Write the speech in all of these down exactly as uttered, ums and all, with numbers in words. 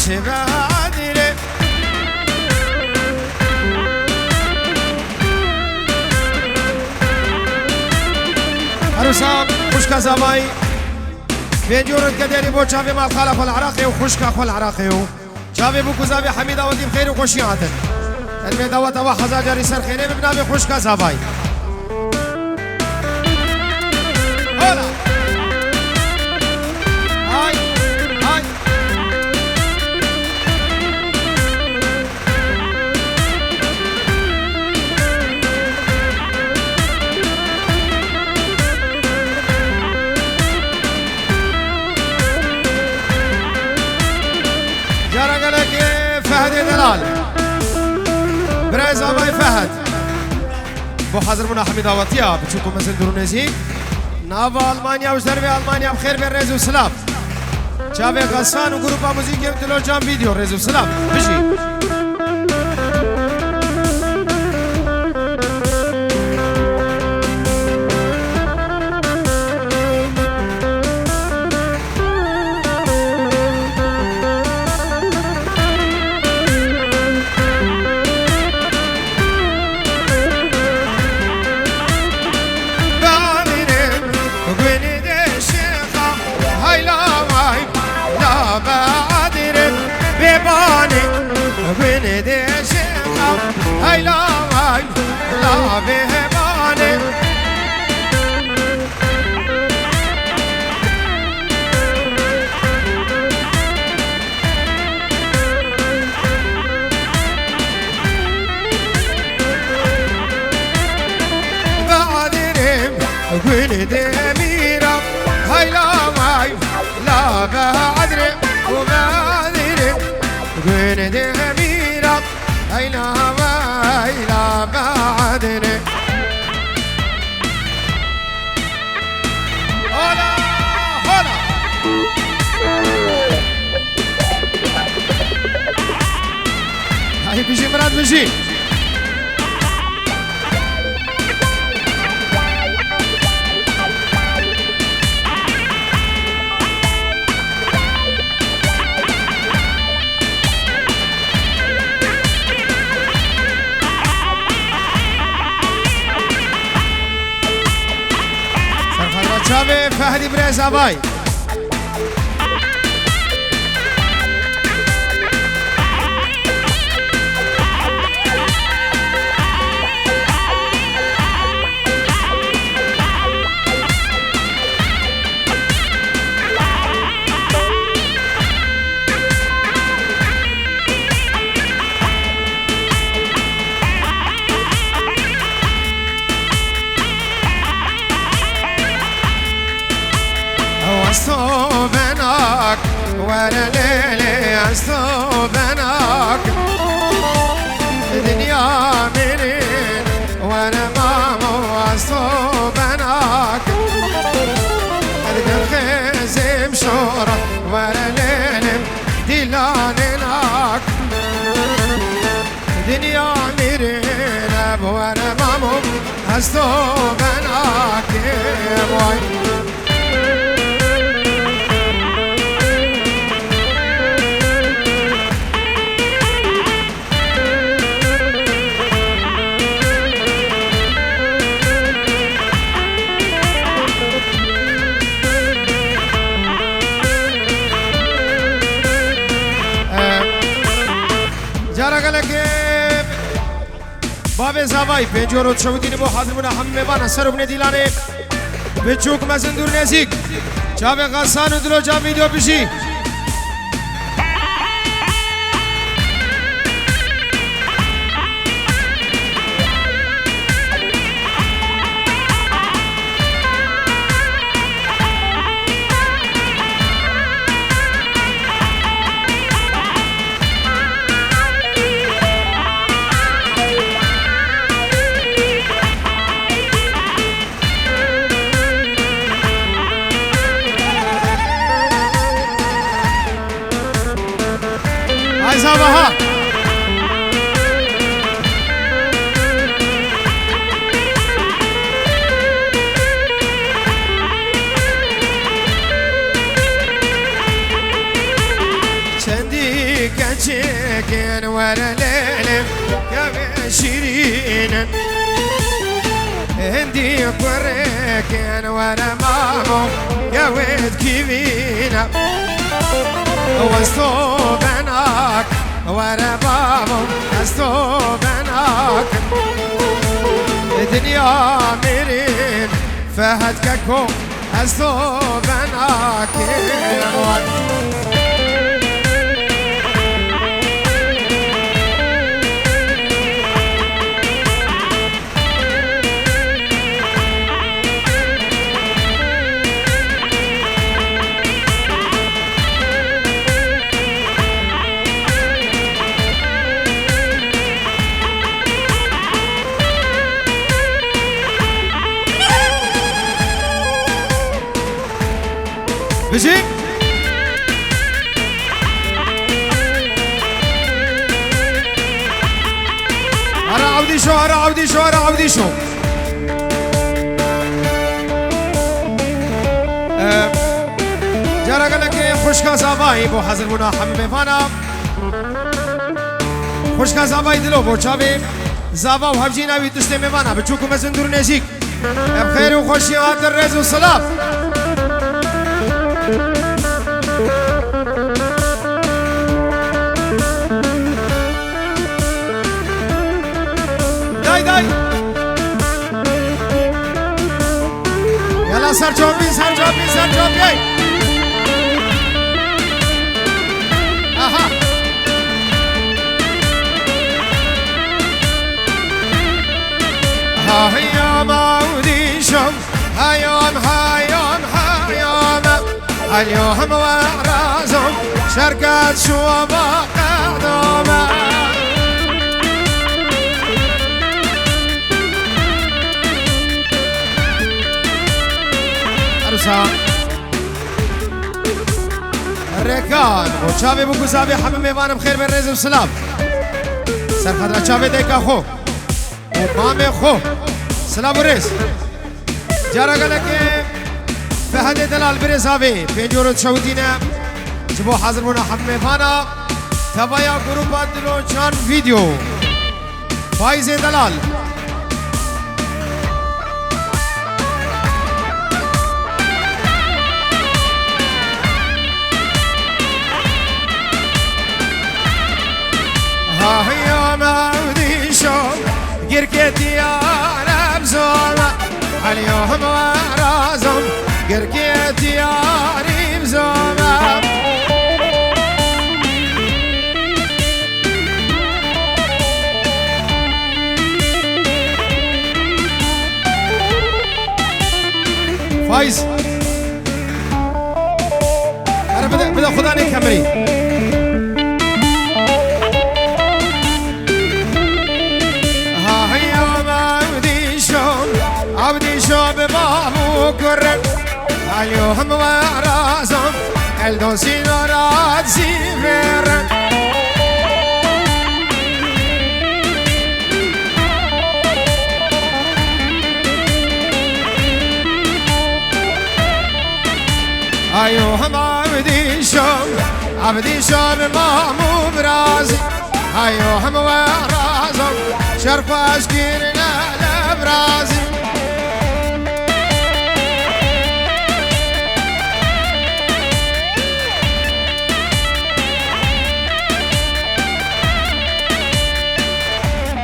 Çi be adire. Her wisa xwişka Zavayî. Pêncî û rêzgederî bo çavê malxala xwe li Iraqê û xwişka xwe li Iraqê û çavê bûk û zavê Hemîd Awetî bi xêr û xweşî hatin. Em ê daweta we hezar carî ser xêrê bibin navê xwişka Zavayî. Hola! Ay! Ay! Cara gelek Fehedê Delal. Birayê Zavayê Fehed. Bo hazir bûna Hemîd Awetiya, biçûk û mezin, dûr û nêzîk. Nava Almanya û ji dervê Almanya bi xêr ve rêz û silav. Çavê Xesan û grupa muzîkê û Dilo Can Video rêz û silav. Bijî. Badire, gulê de şêxa, hayla vay, la badire, bêbanê, gulê de şêxa, hayla vay, la bêbanê. Badire, gulê demîra, hayla vay, la badire, û badire, gulê demîra, hayla vay, la badire. Hola, hola. Ay, bijî Mirat, bijî. Serxatira çavê Fehedî Birêz Avay. Ew ez to benak, were lêlê ez to benak. Dinya mirin, were mamo ez to benak. Didim xêzim şora, were lêlim dilanê nak. Dinya mirin, ev were mamo ez to benak. Vay. Cara gelek, e, bavê Zavayî, pêncî û rot şewitîne bo hazirbûna hemû mêvana ser û binê dîlanê. Biçûk, mezin, dûr, nêzîk. Çavê Xesan û Dilo Can Video bijî. Ay Zava ha! Çendî Şîrîn in. Hindî kurêkên were mamo, gewêt kîvîne. Wez to benak, were babo, ez to benak. Dinya mirîn, Fehd keko, ez to benak. Bijî. Ara Ewdîşo, ara Ewdîşo, ara Ewdîşo. Ee, cara gelekê xwişka Zavayî bo hazirbûna hemî mêvana. Xwişka Zavayî dilo bo çavê Zava û hevjîna wî tiştê mêvana, biçûk û mezin dûr û nêzîk. Em xêr û xweşî hatin, rêz û silav. Day day. Yala ser çopî, ser çopî, ser çopî. Aha. Ha heyama û dîşam, heyam, heyam, heyam. Heyam we razam, şerket şuwa qedama. Arsa. Rekan, bo çavê bûk û zavê hemî mêvanim xêr be, rêz û silav. Ser xatra çavê dayka xwe û mamê xwe. Silav û rêz. Cara gelekê Fehedê Delal birêz avê, pêncî euro dişewitîne ji bo hazirbûna hemî mêvana. Tevaya grupa Dilocan Video. Fayzê Delal. Ha hiya me ew dîşo, girkê diyar e bi zor me. Heliyo him we razam, girkê diyarî bi zor me. Faiz. Here bide, bide Xudanê kemirî. Ha heya me ew dîşo, ew dîşo bi bav û kurin. Alyo him we razam, el dosî narat zî vêrin. Ayo hem Abdîşo, Abdîşo bi mam û birazî. Ayo hem we razam, şer xweş kirine le birazî.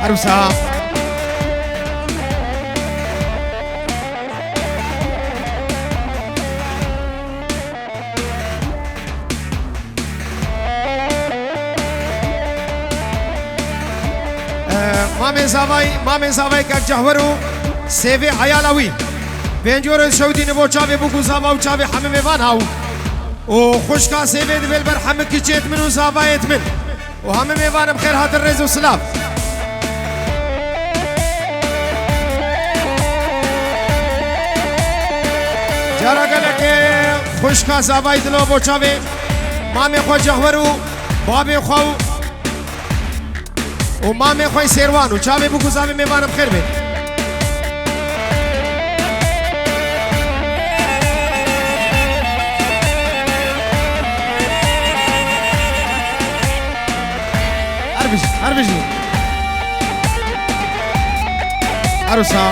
Her wisa. Mamê Zavay, mamê Zavay kek Cehwer û sêvê eyala wî. Pêncî euro şewitîne bo çavê bûk û zava û çavê hemî mêvan haw. Û xwişka sêvê divê li ber hemî kiçêt min û zavayêt min. û hemî mêvanim xêr hatin, rêz û silav. Cara gelekê xwişka zavayî dilo bo çavê mamê xwe Cehwer û babê xwe û, û mamê xwe Sêrwan û çavê bûk û zavê mêvanim xêr bê. Her bijî, her bijî. Erosa.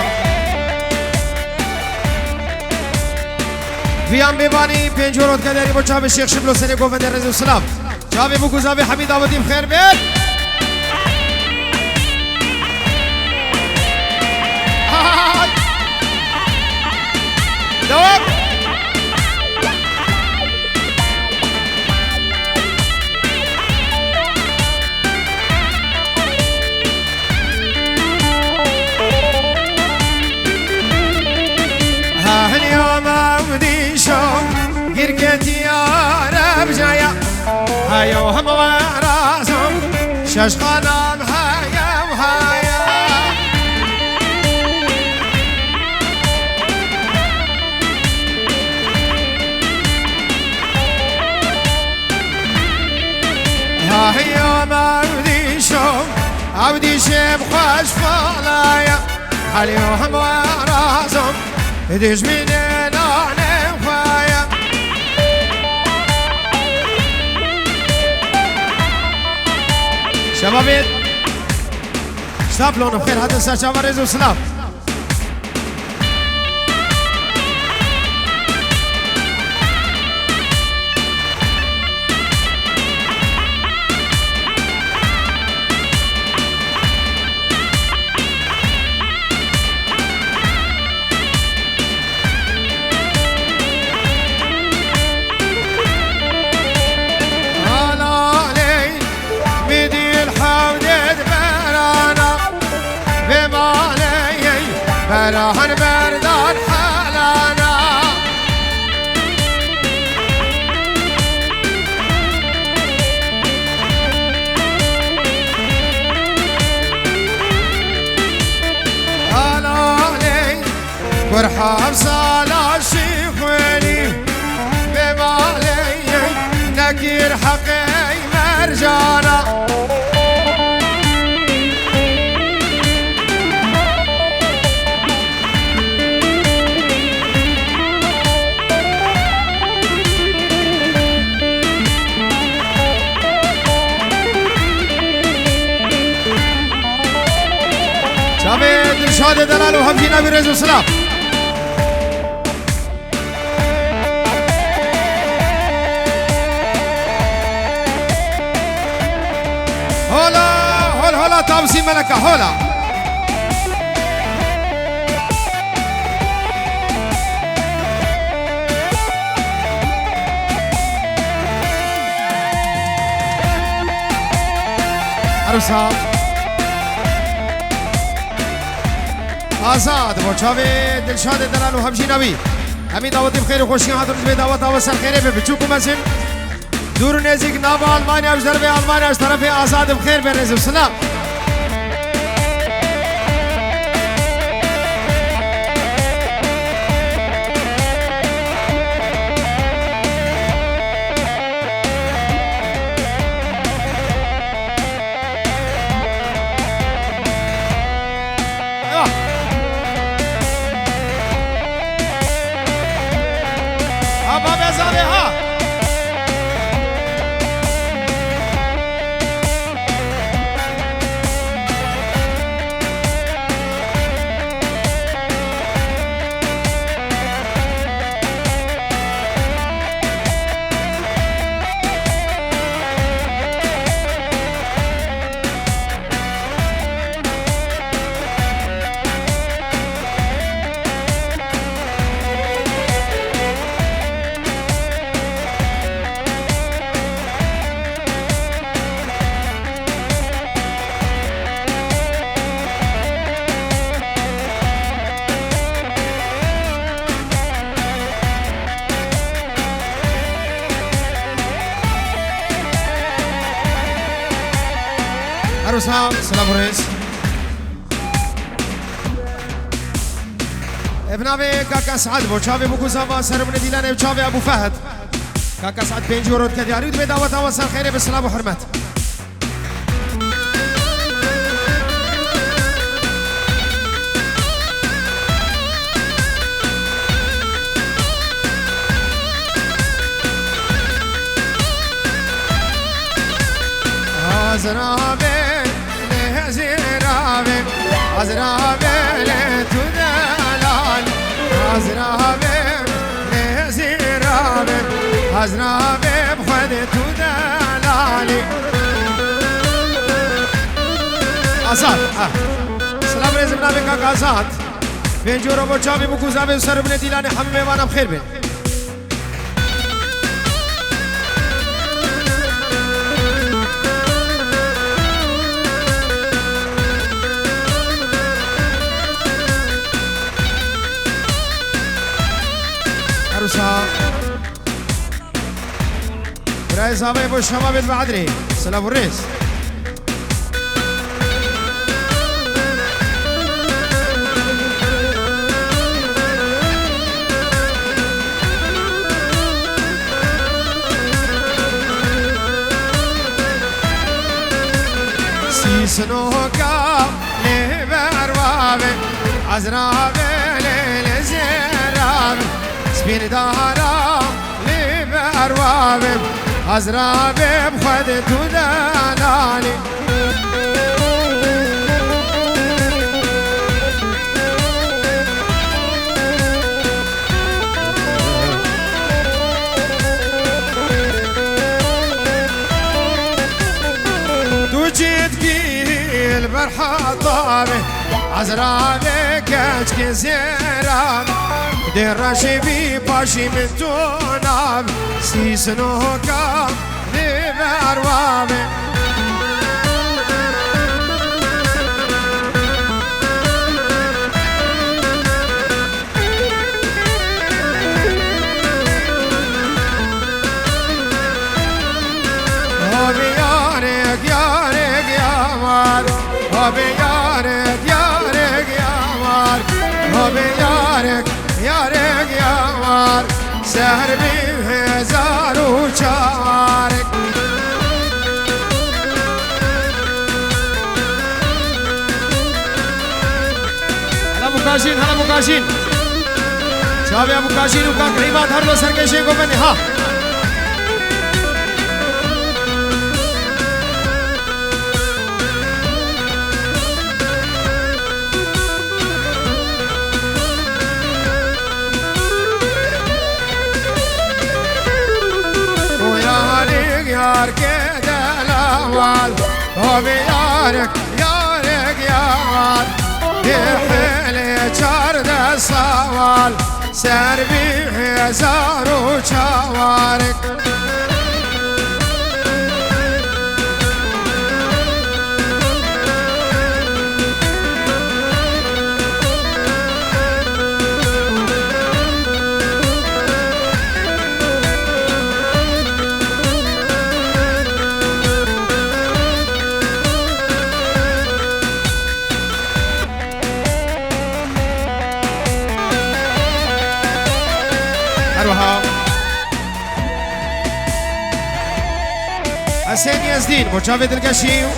Viyan Bêbanî, pêncî rotke derî bo çavê Şêx Şiblo serê govendê rêz û silav. Çavê bû ku zavê Hemîd Awedî bi xêr bêt. Dewam. Hahilî Omewdîşo, girketiya rebjaya, heyo hemwe razom, şeş xanam heye û heye. Hahî Omewdîşo, Ewdîşê bi xweş falaye, Helî û hemwe razom, dijminê nanê xwe ye. Şevabê, ştaplon bi xêr hatin ser çava rêz û silav. Alaley, midîl hewdêd berana. Vê maleyê berahan berdan halana. Halalê, kur hevsala şîxwênî. Vê maleyê nekir heqê mercana. Çavê Dilşadê delal û hevjîna wî rêz û silav. Hola, hol hola, Tavsî Meleka, hola. Erosa. Azad, bo çavê Dilşadê delal û hemjîna wî. Hemî dawetî bi xêr û xweşiyê hatin, divê daweta we ser xêrê be, biçûk û mezin. Dûr û nêzîk, nava Almanya, ji dervê Almanya, ji terefê Azad bi xêr be, rêz û silav. Eyvah. Ha, babê Azadê, ha. Erosa, silav û rêz. Ev navê Kaka Saad bo çavê Bûkû Zava, serê min dîlanê çavê Ebû Fehd. Kaka Saad pêncî euro dike diyarî û divê daweta we ser xêrê be, silav û hurmet. Azra be, lê zêra be, azra be, lê Hazir abim, lê zêr abim, hazir abim, xwedê tu delalî. Azad, ah. Silav rêzim navê kak Azad. Pêncî euro bo çavê bû ku zavê ser bine dîlanê hemî mêvana bi xêr bin. Erusa. Birayê zavê bo şema bêt bi edrê. Silav û rêz. Sîsnoka lê berwavê, ezra belê lê zêravê, spîn dara lê berwavê, ezra bê bi xwedê tu delalî. Tu cîtkî li ber hetabê, ezra bê keçkê zêran, dê reşî bî paşî min tu nav, sîsnoka Lê berwavê. Hobî yarek, yarek yamar. Hobî yarek, yarek yamar. Hobî yarek, yarek yamar. Ser bin hezar û çarek. Hela Bûkajîn, hela Bûkajîn. Çavê Bûkajîn û Kak Îmad her lo serkêşên gomenê, ha. O yarek yarkê delawal, o bir yarek yarek yawal, bir hele çarde sawal, ser bir hezar û çawarek. Her wiha. Hesên Yezdîn, bo çavê dilgeşî û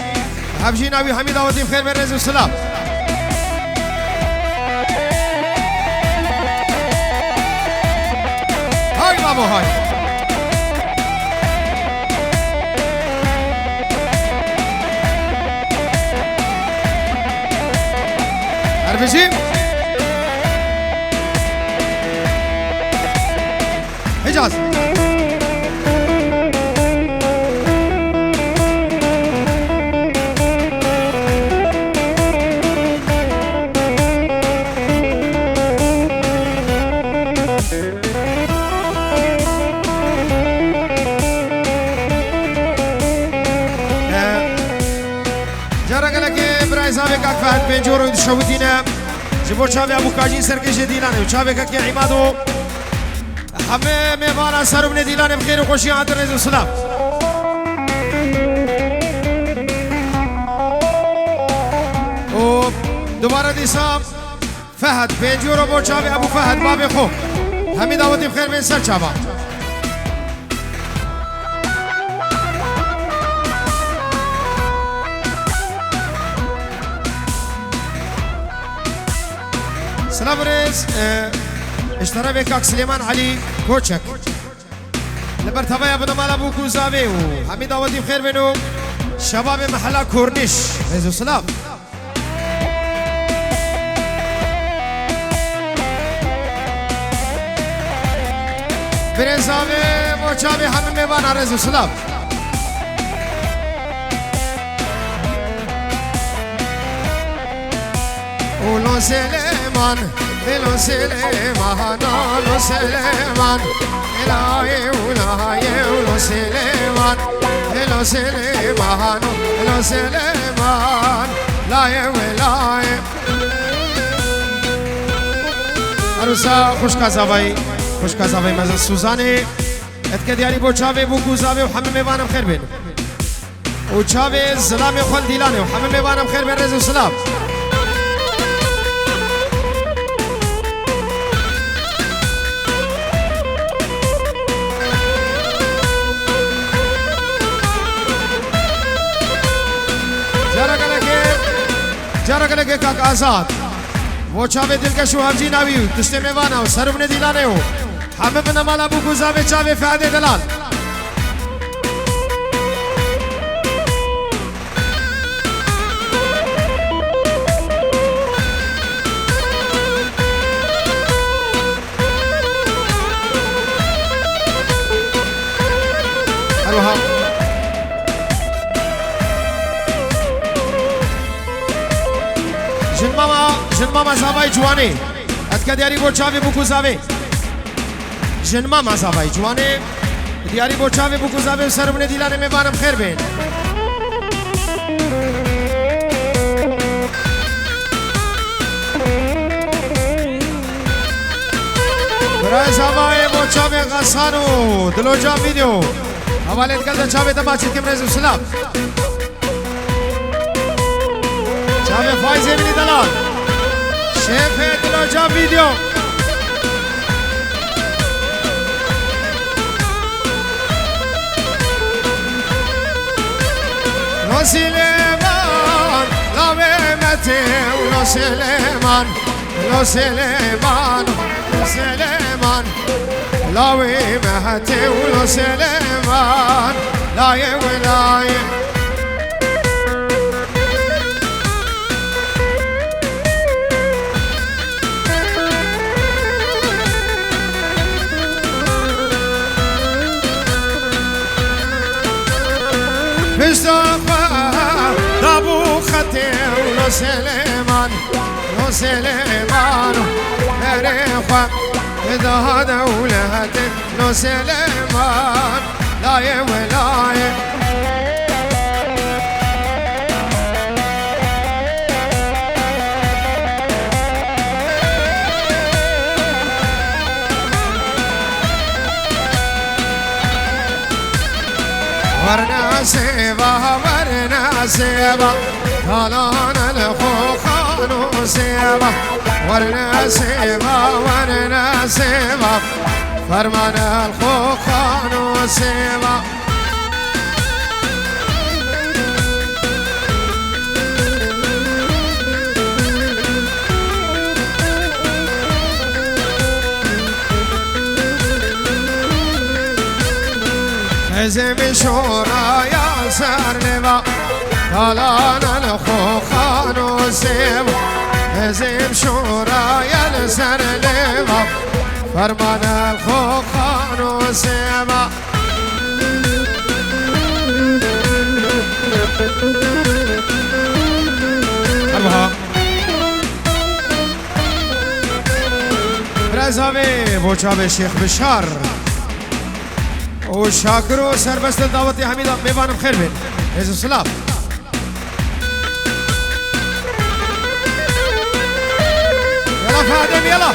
hevjîna wî hemî dawetî bi xêr ve rêz û silav. Hay mamo hay. Her bijî. Hicaz. Cara gelekê birayê zavê kak Fehd pêncî euro dişewitîne. Ji bo çavê Ebû Kajî serkêşê dîlan û çavê kekê Îmad û hemê mêvana ser û binê dîlanê bi xêr û xweşî hatin rêz û silav. Û dubare dîsa Fehd, pêncî euro bo çavê Ebû Fehd, bavê xwe. Hemî dawetî bi xêr bên ser çava. Silav û rêz, e, ji terefê kak Silêman Elî Koçek. Li ber tevaya binamala bû ku zavê û hemî dawetî bi xêr bên û şebabê mehela Kornîş. Rêz û silav. Birêza wê, bo çavê hemî mêvana rêz û silav. Ulo Silêman, elo Silêman, ulo Silêman, elaye ulaye, ulo Silêman, elo Silêman, elo Silêman, laye we laye. Erosa xwişka zavayî, xwişka zavayî mezin Suzanê. Etke diyarî bo çavê bûk û zavê û hemî mêvanim xêr bên. Û çavê zilamê xwe li dîlanê û hemî mêvanim xêr bên, rêz û silav. Cara gelekê, cara gelekê kak Azad. Bo çavê dilkeş û hevcîna wî û tiştê mêvana û ser û binê dîlanê û hemî binemala bûk û zavê çavê Fehdê Delal. Her wiha jin mama, jin mama zavayê ciwanê. Etke diyarî bo çavê bûk û zavê. Jin mama zavayê ciwanê. Diyarî bo çavê bûk û zavê û ser û binê dîlanê mêvanim xêr bên. Birayê zavayê bo çavê Xesan û Dilocan Video. Hevalê digel de çavê te maç dikim, rêz û silav. Çavê Fayzê Bilî Delal. Şefê Dilocan Video. Lo Silêman, lawê me tê û lo Silêman, lo Silêman, lo Silêman. Lawê me hetê û lo Silêman, layê we layê. Pişta xwe dabû xetê û lo Silêman, lo Silêman, berê xwe da dewletê. Lo Silêman, layê we layê. Werne sêva, werne sêva, talan el xo xano sêva. Werne sêva, werne sêva. Ferman el xo xano sêva. Ezem şoraya ser leva, talan el xo xano sêva. Ezem şoraya ser leva. Ferman el xo xano sêva. Her wiha. Birêza wê bo çavê Şêx Bişar û Şakir û Serbest li dawetê hemî da mêvanim xêr bên. Rêz û silav. Yala Fadem, yala.